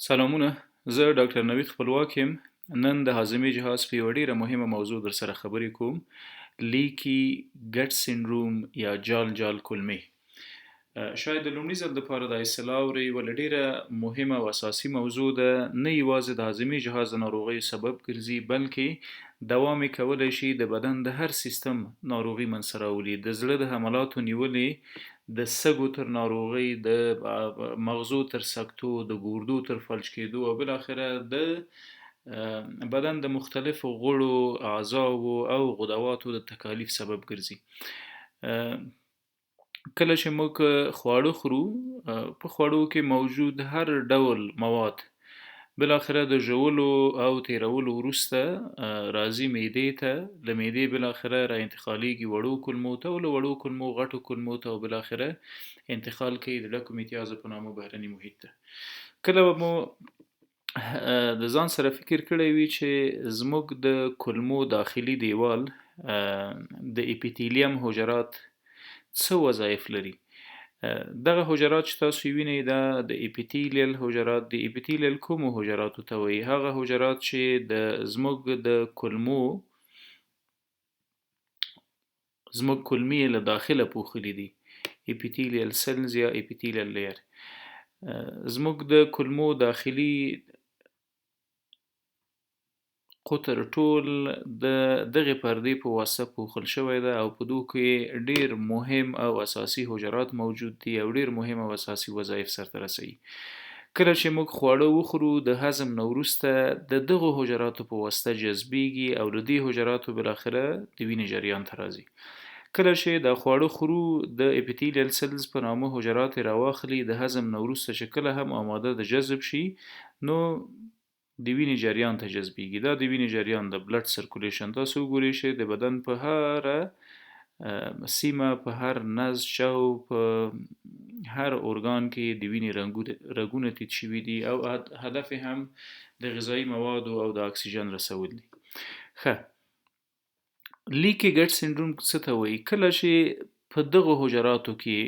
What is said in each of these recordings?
سلامونه، زه ډاکټر نوید خپلواک یم. نن د هاضمې جهاز په یوه ډیره مهمه موضوع درسره خبرې کوم، لیکي ګټ سندروم یا جال جال کولمې. شاید د لومړي ځل لپاره دا اصطلاح اورئ، ولې ډیره مهمه او اساسي موضوع ده. نه یوازې د هاضمې جهاز د ناروغیو سبب ګرځي، بلکې دوام یې کولی شي د بدن د هر سیستم ناروغي منځته راولي، د زړه د حملاتو نیولې د سږو تر ناروغۍ، د مغزو تر سکتو، د ګوردو تر فلج کېدو او بالاخره د بدن د مختلفو غړو، اعضاوو او غدواتو د تکالیف سبب ګرځي. کله چې موږ خواړه خورو، په خوړو کې موجود هر ډول مواد بالاخره د ژولو او تیرولو وروسته راځي معدې ته، له معدې بالاخره را انتقالیږي وړو کولمو ته، او له وړو کولمو غټو کولمو ته، او بالاخره انتقال کوي د ډکو میتیازو په نامه بهرني محیط ته. کله به مو د ځان سره فکر کړی وي چې زموږ د کولمو داخلي دیوال د اپیتیلیم حجرات څه وظایف لري؟ دغه حجرات چې تاسو یې وینئ دا د اپیتیلیل حجرات دي. اپیتیلیل کومو حجراتو ته وایي؟ هغه حجرات چې د زموږ د کولمو زموږ کولمې یې له داخله پوښلي دي، اپیتیلیل سیلز یا اپیتیلیل لیر. زموږ د کولمو داخلي قطر ټول د دغې پردې په واسطه پوښل شوی ده، او په دوی کې ډیر مهم او اساسي حجرات موجود دي او ډیر مهم او اساسي وظایف سرته رسوي. کله چې موږ خواړه وخورو، د هضم نه وروسته د دغو حجراتو په واسطه جذبیږي او له دې حجراتو بالاخره د وینې جریان ته راځي. کله چې دا خواړه خورو، د اپیتیلیل سیلز په نامه حجرات یې راواخلي، د هضم نه وروسته چې کله هم آماده د جذب شي نو د وینې جریان ته جذبیږي. دا د وینې جریان ده، بلډ سرکولیشن. تاسو وګورئ چې د بدن په هره سیمه، په هر نسج او په هر ارګان کې د وینې رګونه تیت شوي دي، او هدف یې هم د غذایي موادو او د اکسیجن رسول دي. ښه، لیکي ګټ سندروم څه ته وایي؟ کله چې په دغو حجراتو کې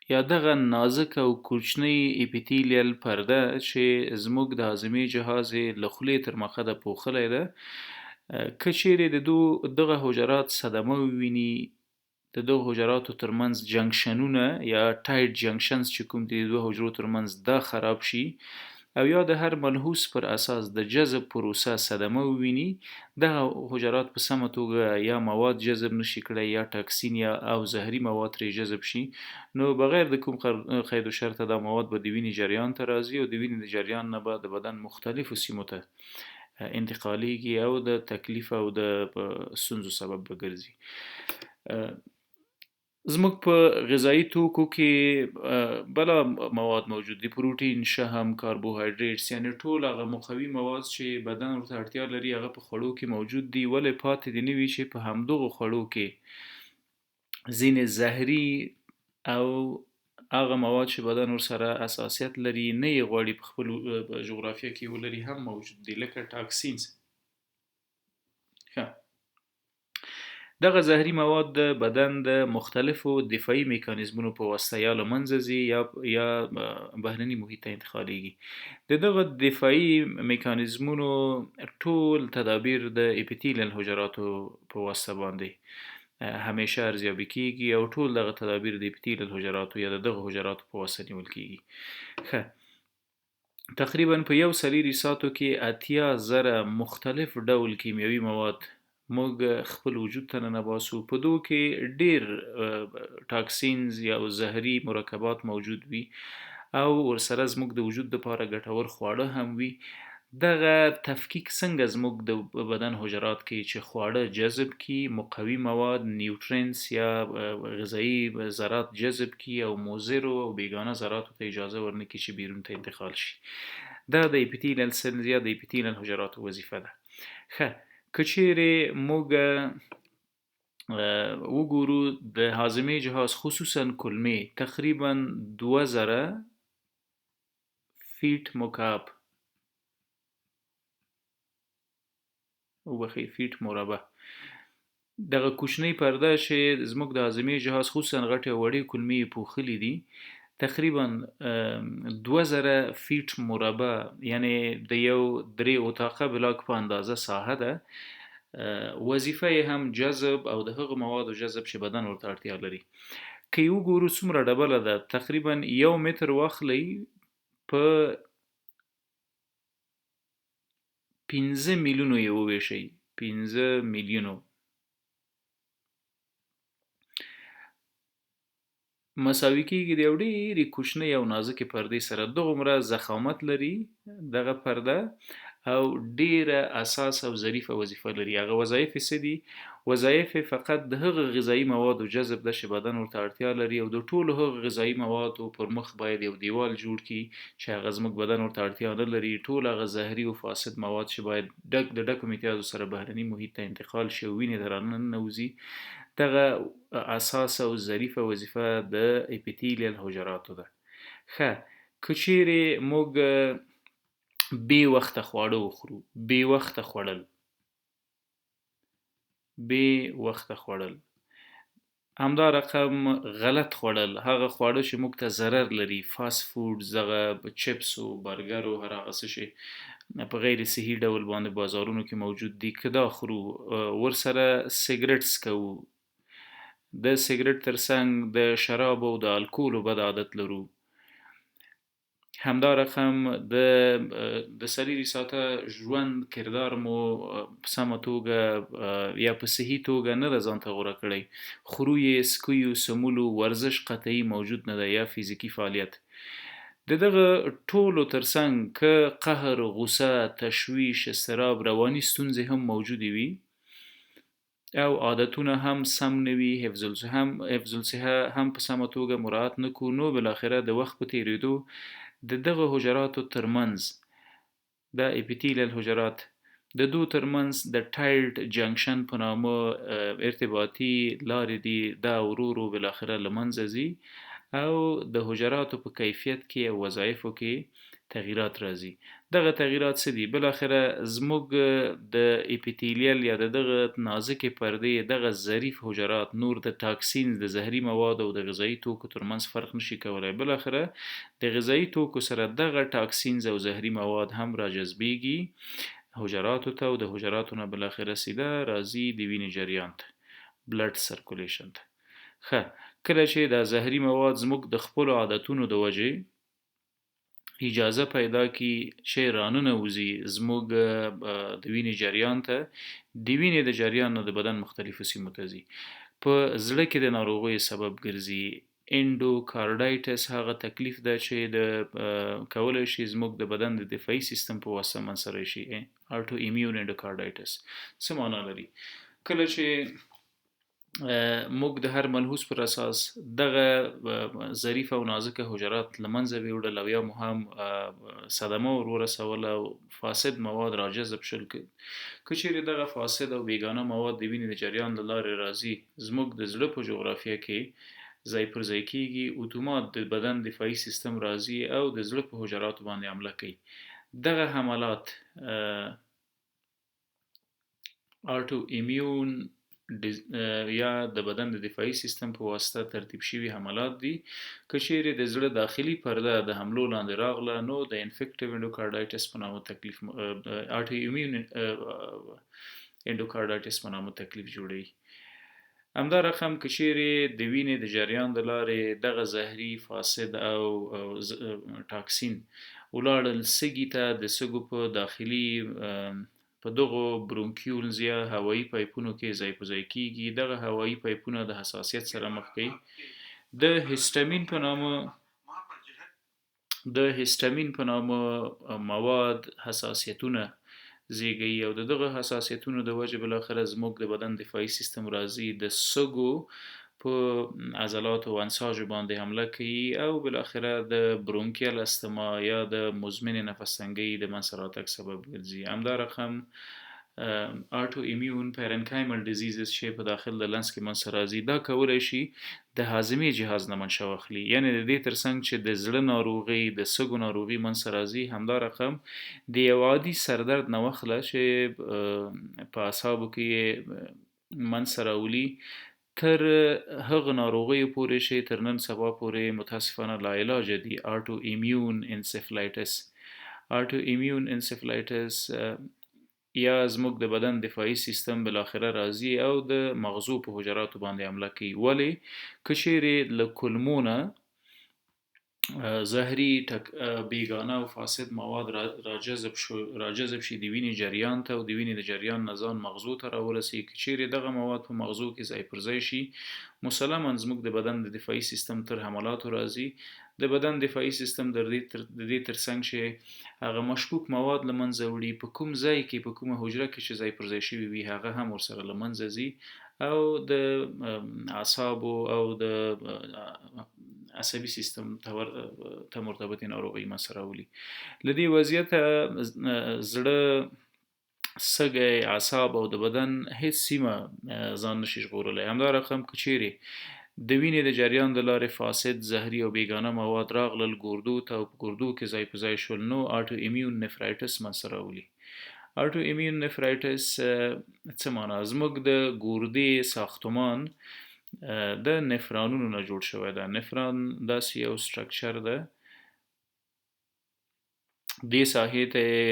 یا دغه نازکه او کوچنۍ اپیتیلیل پرده چې زموږ د هاضمې جهاز یې له خولې تر مقعده پوښلی ده، که چیرې د دغه حجرات صدمه وویني، د دغو حجراتو ترمنځ جنکشنونه یا ټایټ جنکشنز چې کوم دي د دوه حجرو ترمنځ، دا خراب شي، او یا د هر ملحوظ پر اساس د جذب پروسه صدمه وویني، دغه حجرات په سمه توګه یا مواد جذب نشي کړی، یا ټاکسین یا او زهري مواد ترې جذب شي، نو بغیر د کوم قید و شرطه دا مواد به د وینې جریان ته راځي، او د وینې د جریان نه به د بدن مختلفو سیمو ته انتقالیږي او د تکلیف او د ستونزو سبب به ګرځي. زموږ په غذایي توکو کې بلا مواد موجود دي، پروټین، شحم، کاربوهایډریټس، یعنې ټول هغه مقوي مواد چې بدن ورته اړتیا لري هغه په خوړو کې موجود دي. ولې پاتې دې نه وي چې په همدغو خوړو کې ځینې زهري او هغه مواد چې بدن ورسره حساسیت لري، نه یې غواړي په خپل جغرافیه کې ولري، هم موجود دي، لکه ټاکسینز. ښه، دغه زهري مواد د بدن د مختلفو دفاعي میکانیزمونو په واسطه یا له منځه ځي یا بهرني محیط ته انتقالیږي. د دغه دفاعي میکانیزمونو ټول تدابیر د اپیتیلیل حجراتو په واسطه باندې همیشه ارزیابي کیږي، او ټول دغه تدابیر د اپیتیلیل حجراتو یا د دغه حجراتو په واسطه نیول کیږي. ښه، تقریبا په یو څلېرویشت ساعتو کې 80,000 مختلف ډول کیمیاوي مواد موږ خپل وجود ته ننباسو. په دوو کې ډېر ټاکسینز یا زهري مرکبات موجود وي، او ورسره زموږ د وجود دپاره ګټور خواړه هم وي. دغه تفکیک څنګه زموږ د بدن حجرات کوي چې خواړه جذب کړي، مقوي مواد، نیوټرینټس یا غذایي ذرات جذب کړي، او مضرو او بیګانه ذراتو ته اجازه ورنکړي چې بیرون ته انتقال شي. دا د اپیتیلیل سیلز یا د اپیتیلیل حجراتو وظیفه ده. ښه، که چیرې موږ وګورو د هاضمې جهاز خصوصا کولمې تقریبا 2000 فیټ مکعب، وبخښئ، فیټ مربع، دغه کوچنۍ پرده چې زموږ د هاضمې جهاز خصوصا غټې او وړې کولمې یې پوښلې دي، تقریبا 2000 فیټ مربع، یعنی د یو درې اتاقه بلاک په اندازه ساحه ده. وظیفه یې هم جذب او د هغو موادو جذب چې بدن ورته اړتیا لري. که یې وګورو څومره ډبله ده، تقریبا 1 متر واخلئ په 5 میلیونو یې وویشئ، 5 میلیونو مساوي کیږي د یو ډېرې کوچنۍ او نازکې پردې سره. دغومره ضخامت لري دغه پرده او ډېره اساس او ظریفه وظیفه لري. هغه وظایف یې څه دي؟ وظایف یې فقط د هغه غذایي موادو جذب ده چې بدن ورته اړتیا لري، او د ټولو هغه غذایي موادو پر مخ باید یو دیوال جوړ کړي چې هغه زموږ بدن ورته اړتیا نه لري. ټول هغه زهري او فاسد مواد چې باید د ډکو امتیازو سره بهرني محیط ته انتقال شي او وینې ته راننوځي، دغه اساس او ظریفه وظیفه د اپیتیلیل حجراتو ده. ښه، که چیرې موږ بې وخته خواړه وخورو، بې وخته خوړل، بې وخته خوړل، همدا رقم غلط خوړل، هغه خواړه چې موږ ته ضرر لري، فاست فوډز، دغه چپس او برګر او هر هغه څه چې په غیر صحي ډول باندې بازارونو کې موجود دي، که دا خورو، ورسره سګرټ څکوو، د سګرټ ترڅنګ د شرابو او د الکولو بد عادت لرو، همدا رقم د 24 ساعته ژوند کردار مو په سمه توګه یا په صحي توګه نه ده ځان ته غوره کړی، خورو یې، څکو یې، سمولو، ورزش قطعي موجود نه ده یا فزیکي فعالیت. د دغه ټولو ترڅنګ که قهر، غوسه، تشویش، اضطراب، رواني ستونزې هم موجودې وي او عادتونه هم سم نه وي، حفظ الصحه هم په سمه توګه مراعات نه کړو، نو بالاخره د وخت په تېرېدو د دغه حجراتو ترمنځ، د اپیتیلیل حجرات د دو ترمنځ د tight junction په نامه ارتباطي لارې دي، دا ورو ورو بالاخره له منځه ځي او د حجراتو په کیفیت کې او وظایفو کې تغیرات راځي. دغه تغیرات څه دي؟ بالاخره زموږ د اپیتیلیل یا د دغه نازکې پردې دغه ظریف حجرات نور د toxins، د زهري موادو او د غذایي توکو ترمنځ فرق نشي کولای. بالاخره د غذایي توکو سره دغه toxins او زهري مواد هم راجذبیږي حجراتو ته، او د حجراتو نه بالاخره سیده راځي د وینې جریان ته، blood circulation ته. ښه، کله چې دا زهري مواد زموږ د خپلو عادتونو د وجې اجازه پیدا کړي چې راننوځي زموږ د وینې جریان ته، د وینې د جریان نه د بدن مختلفو سیمو ته ځي، په زړه کې د ناروغیو سبب ګرځي. endocarditis هغه تکلیف ده چې د کولی شي زموږ د بدن د دفاعي سیستم په واسطه منځته راشي. autoimmune endocarditis څه معنا لري؟ کله چې موږ د هر ملحوظ پر اساس دغه ظریفه او نازکه حجرات له منځه ویوړل او یا مو هم صدمه ور ورسوله او فاسد مواد راجذب شول، که چیرې دغه فاسد او بیګانه مواد د وینې د جریان له لارې راځي زموږ د زړه په جغرافیه کې ځای پر ځای کیږي، اتومات د بدن دفاعي سیستم راځي او د زړه په حجراتو باندې حمله کوي. دغه حملات autoimmune یا د بدن د دفاعي سیستم په واسطه ترتیب شوي حملات دي. که چیرې د زړه داخلي پرده د حملو لاندې راغله، نو د infective endocarditis په نامه تکلیف، autoimmune endocarditis په نامه تکلیف جوړوي. همدا رقم که چیرې د وینې د جریان د لارې دغه زهري فاسد او toxin ولاړل سږي ته، د سږو په داخلي په دغو bronchioles یا هوایي پایپونو کې ځای په ځای کیږي. دغه هوایي پایپونه د حساسیت سره مخ کوي. د هیستامین په نامه مواد حساسیتونه زیږوي او د دغه حساسیتونو د وجې بالاخره زموږ د بدن دفاعي سیستم راځي د سږو په عضلاتو او انساجو باندې حمله کوي او بالاخره د bronchial asthma یا د مزمنې نفس تنګۍ د منځته راتګ سبب ګرځي. همدا رقم autoimmune parenchymal diseases چې په داخل د lungs کې منځته راځي، دا کولی شي د هاضمې جهاز نه منشأ واخلي، یعنې د دې ترڅنګ چې د زړه ناروغي، د سږو ناروغي منځته راځي، همدا رقم د یو عادي سردرد نه واخله چې په اعصابو کې یې منځته راولي تر هغه ناروغیو پورې چې تر نن سبا پورې متاسفانه لاعلاجه دي، آټو ایمیون انسفلایټس. آټو ایمیون انسفلایټس یا زموږ د بدن دفاعي سیستم بالاخره راځي او د مغزو په حجراتو باندې حمله کوي. ولې؟ که چیرې له کولمو نه زهري بیګانه او فاسد مواد راجذب شي د وینې جریان ته، او د وینې د جریان نه ځان مغزو ته راورسي، که چیرې دغه مواد په مغزو کې ځای پر ځای شي، مسلما زموږ د بدن د دفاعي سیستم تر حملاتو راځي. د بدن دفاعي سیستم د دې ترڅنګ چې هغه مشکوک مواد له منځه وړي، په کوم ځای کې، په کومه حجره کې چې ځای پر ځای شوي وي، هغه هم ورسره له منځه ځي او د اعصابو او د عصبي سیستم ته مرتبطې ناروغۍ منځته راولي. له دې وضعیته زړه، سږی، اعصاب او د بدن هیڅ سیمه ځان نشي ژغورلی. همدا رقم که چیرې د وینې د جریان د لارې فاسد، زهري او بیګانه مواد راغلل ګردو ته او په ګردو کې ځای په ځای شول، نو آټو ایمیون نفرایټس منځته راولي. آټو ایمیون نفرایټس څه معنا؟ زموږ د ګردې ساختمان د نفرانونو نه جوړ شوی ده. نفران داسې یو سټرکچر ده، دې ساحې ته یې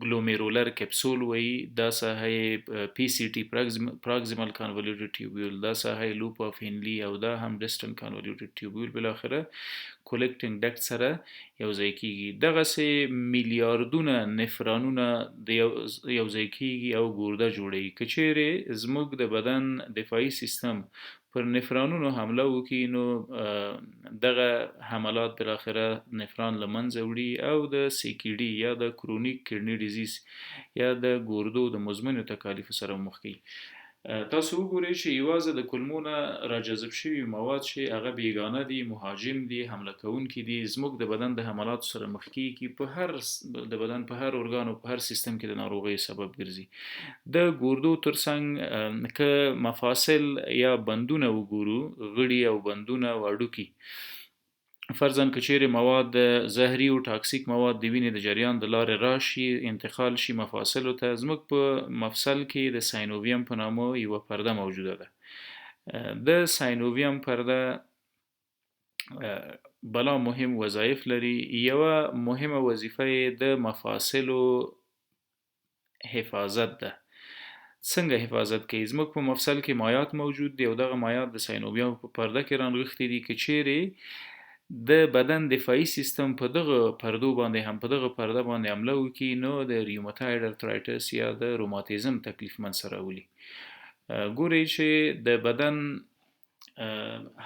ګلومیرولر کپسول وایي، دا ساحه یې پی سي ټي پراکسیمل کانولیوټډ ټیوبیول، دا ساحه یې لوپ اف هینلي، او دا هم ډیسټنټ کانولیوټډ ټیوبیول بالاخره کولیکټینګ ډکټ سره یو ځای کیږي. دغسې میلیاردونه نفرانونه یو ځای کیږي او ګرده جوړوي. که چیرې زموږ د بدن دفاعي سیستم پر نفرانونو حمله وکړي، نو دغه حملات بالاخره نفران له منځه وړي او د سی کی ډي یا د کرونیک کډني ډیزیز یا د ګردو د مزمنو تکالیفو سره مخ کوي. تاسو وګورئ چې یوازې د کولمو نه راجذب شوي مواد چې هغه بیګانه دي، مهاجم دي، حمله کوونکي دي، زموږ د بدن د حملاتو سره مخ کیږي، په هر د بدن په هر ارګان او په هر سیستم کې د ناروغیو سبب ګرځي. د ګردو ترڅنګ که مفاصل یا بندونه وګورو، غړي او بندونه او هډوکي، فرضاً که چیرې مواد زهري او ټاکسیک مواد د وینې د جریان د لارې راشي، انتقال شي مفاصلو ته، زموږ په مفصل کې د ساینوویم په نامه یوه پرده موجوده ده. د ساینوویم پرده بلا مهم وظایف لري. یوه مهمه وظیفه یې د مفاصلو حفاظت ده. څنګه حفاظت کوي؟ زموږ په مفصل کې مایعات موجود دي او دغه مایعات د ساینوویم په پرده کې رانغښتي دي. که چیرې د بدن دفاعي سیستم په دغه پردو باندې هم په دغه پرده باندې حمله وکړي، نو د ریوماتاید ارترایټس یا د روماتیزم تکلیف منځته راولي. ګورئ چې د بدن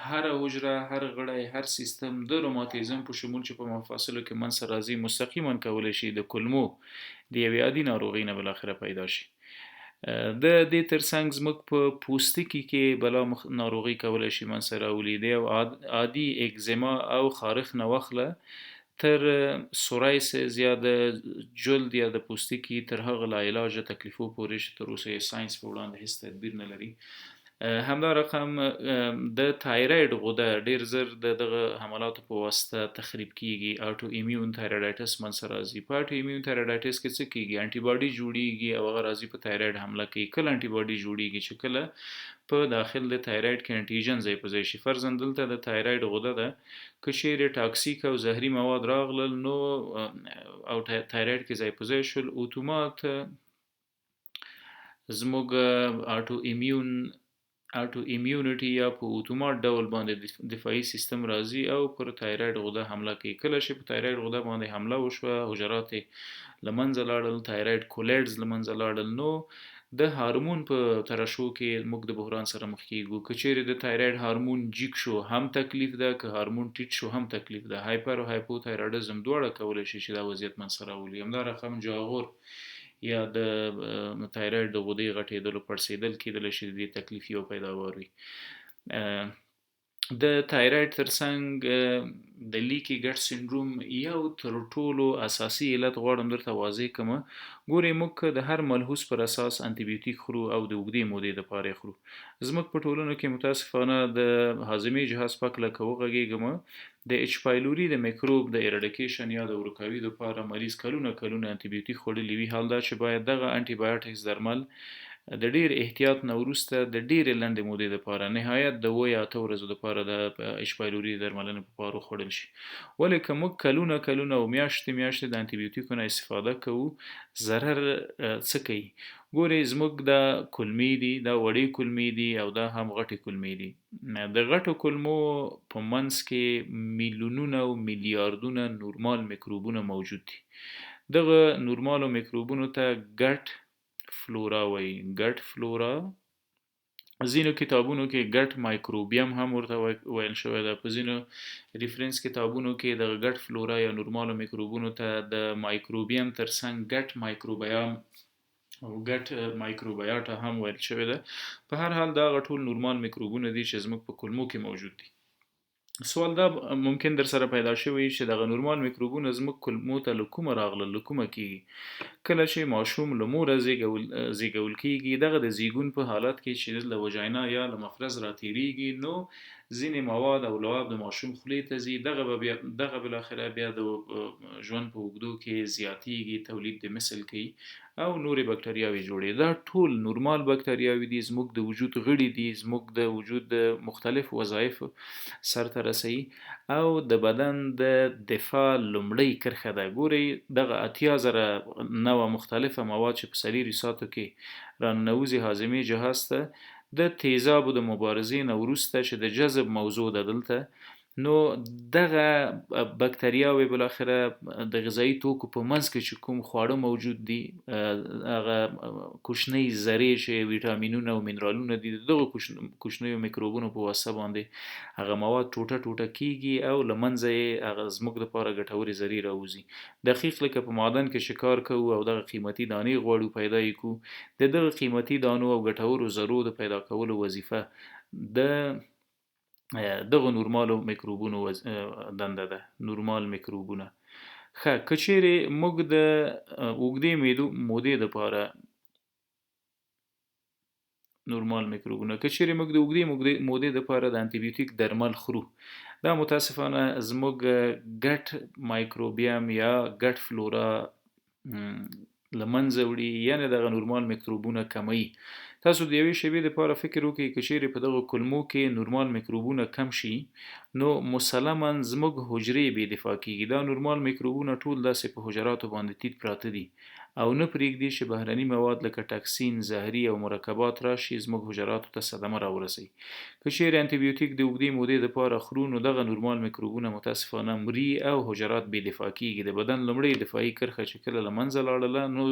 هره حجره، هر غړی، هر سیستم د روماتیزم په شمول چې په مفاصلو کې منځته راځي، مستقیما کولی شي د کولمو د یوې عادي ناروغۍ نه بالاخره پیدا شي. د دې ترڅنګ زموږ په پوستکي کې بلا ناروغۍ کولی شي منځته راولي. د یو عادي اکزما او خارښ نه واخله تر سورایسز یا د جلد یا د پوستکي تر هغه لاعلاجه تکلیفو پورې چې تر اوسه یې ساینس په وړاندې هیڅ تدبیر نه لري. همدا رقم د تایراید غده ډیر زر د دغه حملاتو په واسطه تخریب کیږي. آټو ایمیون تایرایډایټس منځته راځي. په آټو ایمیون تایرایډایټس کې څه کیږي؟ انټي باډي جوړیږي او هغه راځي په تایراید حمله کوي. کله انټي باډي جوړیږي؟ چې کله په داخل د تایراید کې انټیجن ځای په ځای شي. فرضاً دلته د تایراید غده ده، که چیرې ټاکسیک او زهري مواد راغلل نو او تایراید کې ځای په ځای شول، اتومات زموږ آټو ایمیونټي یا په اتومات ډول باندې دفاعي سیستم راځي او پر تایراید غده حمله کوي. کله چې په تایراید غده باندې حمله وشوه، حجرات یې له منځه لاړل، تایراید کولیډز له منځه لاړل، نو د هارمون په ترشح کې موږ د بحران سره مخ کیږو. که چیرې د تایراید هارمون جیګ شو هم تکلیف ده، که هارمون ټیټ شو هم تکلیف ده. هایپر او هایپو تایرایډزم دواړه کولی شي چې دا وضعیت منځته راولي. همدا رقم جاغور یا د تایراید د غدې غټېدلو پړسېدل کېدلی شي د دې تکلیف یو پیداوار وي. د تایراید ترڅنګ د لیکي ګټ سندروم یو تر ټولو اساسي علت غواړم درته واضح کړم. ګورئ، موږ که د هر ملحوظ پر اساس انټي بیوټیک خورو او د اوږدې مودې دپاره یې خورو، زموږ په ټولنو کې متاسفانه د هاضمې جهاز په هکله که وغږېږم، د اچ پایلوري د میکروب د ایرډیکیشن یا د ورکاوي دپاره مریض کلونه کلونه انټي بیوټیک خوړلي وي، حال دا چې باید دغه انټي بایوټکس درمل د ډیر احتیاط نه وروسته د ډیرې لنډې مودې لپاره، نهایت د 7 یا 8 ورځو لپاره د اچ پایلوري د درملنې په پار وخوړل شي. ولې که موږ کلونه کلونه او میاشتې میاشتې د انتیبیوتیکو نه استفاده کوو، ضرر څه کوي؟ ګورئ، زموږ دا کولمې دي، دا وړې کولمې دي او دا هم غټې کولمې دي. د غټو کولمو په منځ کې میلیونونه او میلیاردونه نورمال میکروبونه موجود دي. دغه نورمالو میکروبونو ته ګټ فلورا وایي. ګټ فلورا ځینو کتابونو کې ګټ مایکروبیم هم ورته ویل شوی ده. په ځینو ریفرنس کتابونو کې دغه ګټ فلورا یا نورمالو میکروبونو ته د مایکروبیم ترڅنګ ګټ مایکروبیام او ګټ مایکروبیاټا هم ویل شوی ده. په هر حال دا هغه ټول نورمال میکروبونه دي چې زموږ په کولمو کې موجود دي. سوال دا ممکن در سره پیدا شوی چې دغه نورمال میکروبونه زموږ کولمو ته له کومه راغلل، له کومه کیږي؟ کله چې ماشوم له موره زیږول کیږي، دغه د زیږون په حالت کې چې له وجاینا یا له مفرز راتیریږي، نو ځینې مواد او لعاب د ماشوم خولې ته ځي. دغه بالاخره بیا د ژوند په اوږدو کې زیاتیږي، تولید د مثل کوي او نورې بکټریاوې جوړې. دا ټول نورمال بکټریاوې دي، زموږ د وجود غړي دي، زموږ د وجود د مختلف وظایف سرته رسوي او د بدن د دفاع لومړۍ کرښه ده. ګورئ، دغه 80,000 نوع مختلفه مواد چې په 24 ساعتو کې راننوځي هاضمې جهاز ته، د تیزابو د مبارزې نه وروسته چې د جذب موضوع ده دلته، نو دغه بکتریاوې بالاخره د غذایي توکو په منځ کې چې کوم خواړه موجود دي، هغه کوچنۍ ذرې چې ویټامینونه او منرالونه دي، د دغو کوچنیو میکروبونو په واسطه باندې هغه مواد ټوټه ټوټه کیږي او له منځه یې هغه زموږ دپاره ګټورې ذرې راوځي. دقیق لکه په معدن کې چې کار کوو او دغه قیمتي دانې غواړو پیدا یې کړو، د دغه قیمتي دانو او ګټورو ذرو د پیدا کولو وظیفه د دغه نورمالو میکروبونو دنده ده. نورمال میکروبونه. ښه، که چیرې موږ د اوږدې مودې دپاره نورمال میکروبونه، که چیرې موږ د اوږدې مودې دپاره د انتیبیوتیک درمل خورو، دا متاسفانه زموږ ګټ مایکروبیم یا ګټ فلورا له منځه وړي، یعنې دغه نورمال میکروبونه کموي. تاسو د یوې شیبې دپاره فکر وکړئ، که چیرې په دغه کولمو کې نورمال میکروبونه کم شي، نو مسلما زموږ حجرې بې دفاع کیږي. دا نورمال میکروبونه ټول داسې په حجراتو باندې تیت پراته دي او نه پرېږدي چې بهرني مواد لکه ټکسین، زهري او مرکبات راشي زموږ حجراتو ته صدمه راورسوي. که چیرې انتیبیوتیک د اوږدې مودې دپاره خورو، نو دغه نورمال میکروبونه متاسفانه مري او حجرات بې دفاع کیږي. د بدن لومړۍ دفاعي کرښه چې کله له منځه لاړله، نو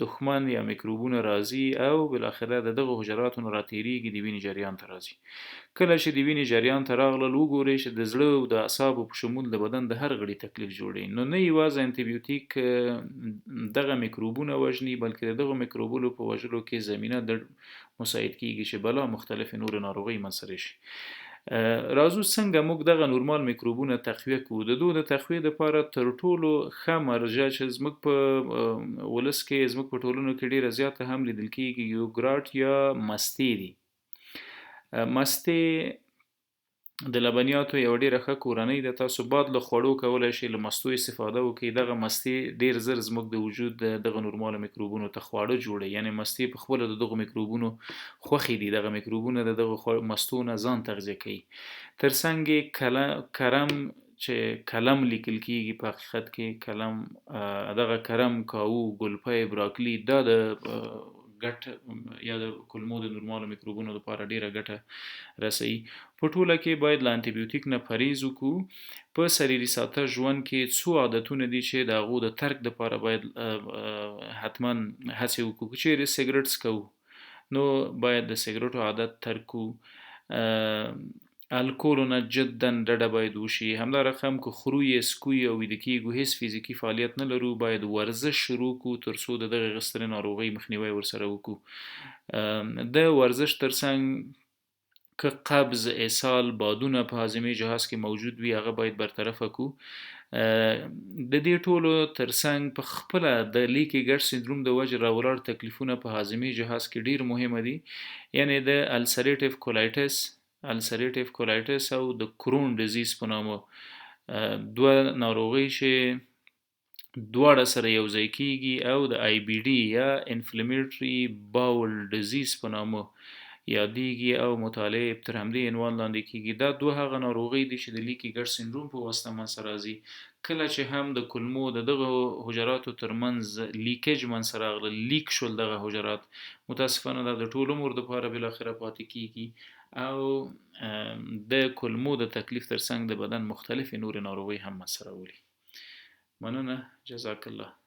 دښمن یا میکروبونه راځي او بالاخره د دغو حجراتو نه راتیریږي، د وینې جریان ته راځي. کله چې د وینې جریان ته راغلل، وګورئ چې د زړه او د اعصابو په شمول د بدن د هر غړي تکلیف جوړوي. نو نه یوازې انتیبیوتیک دغه میکروبونه وژني، بلکې د دغو میکروبونو په وژلو کې زمینه د مساعد کیږي چې بلا مختلفې نورې ناروغۍ منځته راشي. راځو څنګه موږ دغه نورمال میکروبونه تقویه کړو. د دوی د تقویې دپاره تر ټولو ښه مرجع چې زموږ په ولس کې، زموږ په ټولنو کې ډېره زیاته هم لیدل کیږي، یوګراټ یا مستې دي. مستې د لبنیاتو یوه ډېره ښه کورنۍ ده. تاسو بعد له خوړو کولی شئ له مستو استفاده وکړئ. دغه مستې ډېر زر زموږ د وجود د دغه نورمالو میکروبونو ته خواړه جوړوي، یعنې مستې په خپله د دغو میکروبونو خوښې دي. دغه میکروبونه د دغو مستو نه ځان تغذیه کوي. تر څنګ یې کرم چې کلم لیکل کیږي، په حقیقت کې کلم، دغه کرم، کاهو، ګلپی، براکلي، دا د ګټ یا د کولمو د نورمالو میکروبونو لپاره ډېره ګټه رسوي. په ټوله کې باید له انتیبیوتیک نه پرهیز وکړو. په سریري ساته ژوند کې څو عادتونه دي چې د هغو د ترک دپاره باید حتما هڅې وکړو. که چیرې سګرټ څکوو، نو باید د سګرټو عادت ترک کړو. الکولو نه جدا ډډه باید وشي. همدا رقم که خورو یې، څکو یې او ویده کیږو، هیڅ فزیکي فعالیت نه لرو، باید ورزش شروع کړو تر څو د دغې غسترې ناروغۍ مخنیوی ورسره وکړو. د ورزش ترڅنګ که قبض، اسهال، بادونه په هاضمې جهاز کې موجود وي، هغه باید برطرفه کړو. د دې ټولو ترڅنګ په خپله د لیکي ګټ سندروم د وجې راولاړ تکلیفونه په هاضمې جهاز کې ډېر مهمه دي، یعنې د السریټیو کولایټس او د کرون ډیزیز په نامه دوه ناروغۍ چې دواړه سره یو ځای کیږي او د آی بي ډي یا انفلیمیټري باول ډیزیز په نامه یادیږي او مطالعه تر همدې عنوان لاندې کیږي. دا دوه هغه ناروغۍ دي چې د لیکي ګټ سندروم په واسطه منځته راځي. کله چې هم د کولمو د دغه حجراتو ترمنځ لیکج منځته راغله، لیک شول دغه حجرات، متاسفانه دا د ټول عمر دپاره بالاخره پاتې کیږي او د کولمو د تکلیف ترڅنګ د بدن مختلفې نورې ناروغۍ هم منځته راولي. مننه، جزاک الله.